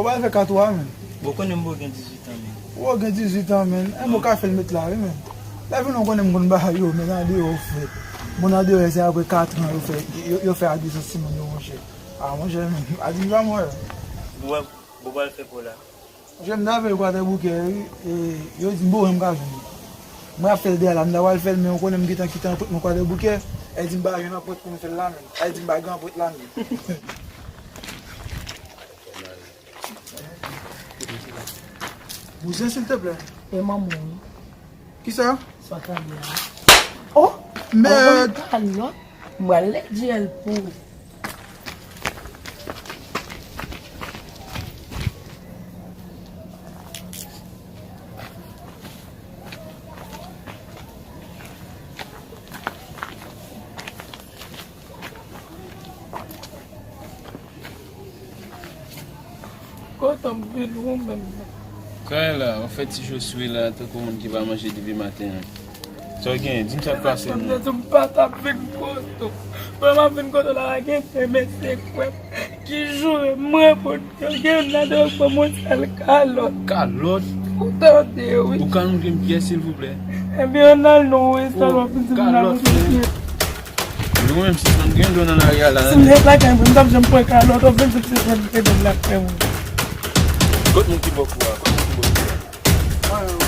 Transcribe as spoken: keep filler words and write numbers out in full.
Pral fè katwa, men. Bon, konnen m bo gen dizuit an, men. Ou gen dizuit an, men. Enben, ou ka fè l met la, wi, men. Lè vini, ou konnen m konn bagay yo, men andeyò ou fè. Moun andeyò, se apre katran yo fè, yo, yo fè admisyon timoun yo, monchè. A, monchè, men. Adi pa mwen. Bon, bon, pral fè pou la. Monchè, m t avè yo Kwadèboukè, wi. E, yo di m, bon, m ka jwenn. Mwen ap fè l deyò la, m ta pral fè l, men ou konnen m gentan kite anprent mwen Kwadèboukè. E di m pa jwenn anprent pou m fè l la, men. E di m pa gen anprent la, men. Bouzen, silteplè. E manman w wi. Kisa? Sa w tande a? Oh! Mèd! Kalòt. M pral lèd jèl pou ou. Kote m vin ou menm nan? Kay la, ou fè ti Josue la, tankou moun ki pa manje depi maten an. Sa w genyen? Di m sa k pase non. M pa t ap vin kote w. Premye m ap vin kote w la, gen de mesye kwèt ki joure m, mwen reponn yo, gen youn nan de yo ban m yon sèl kalòt. Kalòt? Ou tande, wi. Ou ka lonje m pyès, silvouplè? Ebyen, ann al non, wi, sa w ap di m la, kalòt, wi. Nou menm, si m gen dlo nan lari a la. Si m te lakay mwen, m t ap janm pran kalòt, ou vin sou se fè m te vin lakay mwen. Kot moun ki bò kou a? Kot moun ki bò kou a? Ah.